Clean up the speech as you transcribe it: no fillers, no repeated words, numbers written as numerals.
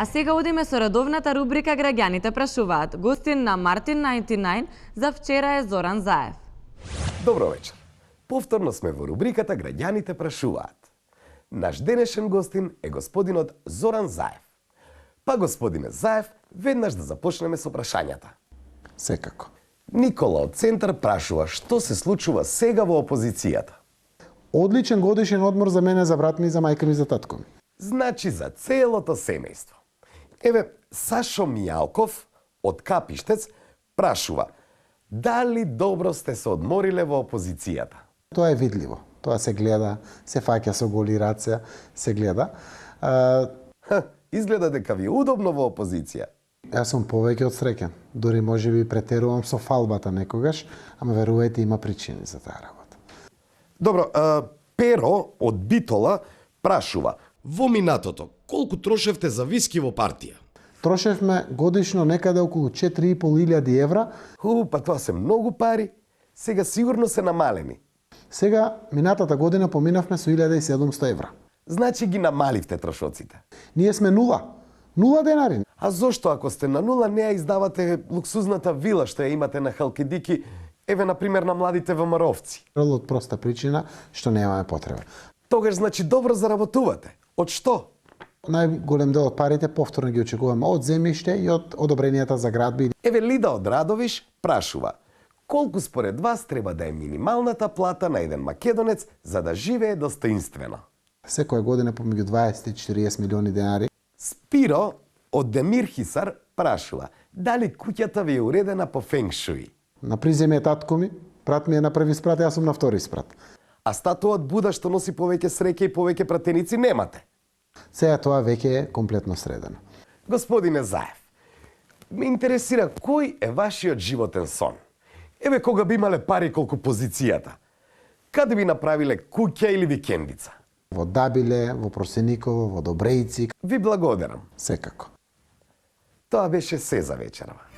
А сега одиме со редовната рубрика Граѓаните прашуваат. Гостин на Мартин 99 за вчера е Зоран Заев. Добро вечер. Повторно сме во рубриката Граѓаните прашуваат. Наш денешен гостин е господинот Зоран Заев. Па, господине Заев, веднаш да започнеме со прашањата. Секако. Никола од Центар прашува што се случува сега во опозицијата. Одличен годишен одмор за мене, за брат ми, за мајка ми, за татко ми. Значи за целото семејство. Еве, Сашо Мијалков од Капиштец прашува дали добро сте се одмориле во опозицијата? Тоа е видливо. Тоа се гледа, се фаќа со голи раце, се гледа. Изгледа дека ви е удобно во опозиција. Јас сум повеќе од среќен. Дори можеби претерувам со фалбата некогаш, ама верувајте има причини за таа работа. Добро, Перо од Битола прашува во минатото колку трошевте за виски во партија? Трошевме годишно некаде околу 4.500 евра. Па тоа се многу пари. Сега сигурно се намалени. Сега, минатата година поминавме со 1700 евра. Значи ги намаливте трошоците. Ние сме нула. Нула денари. А зошто ако сте на нула не ја издавате луксузната вила што ја имате на Халкидики, еве например на младите ВМРО-вци? Од проста причина што немаме потреба. Тогаш значи добро заработувате. Од што? Најголем дел од парите повторно ги очекуваме од земјиште и од одобренијата за градби. Еве Лида од Радовиш прашува колку според вас треба да е минималната плата на еден македонец за да живее достоинствено? Секоја година помеѓу 20 и 40 милиони денари. Спиро од Демир Хисар прашува дали куќата ви е уредена по фенгшуи? На приземе е татко ми, брат ми е на први спрат, јас сум на втори спрат. А статуот Буда што носи повеќе среќа и повеќе пратеници немате? Сега тоа веќе е комплетно средено. Господине Заев, ме интересира кој е вашиот животен сон? Еве кога би имале пари колку позицијата. Каде би направиле куќа или викендица? Во Дабиле, во Просениково, во Добрејци. Ви благодарам. Секако. Тоа беше се за вечерва.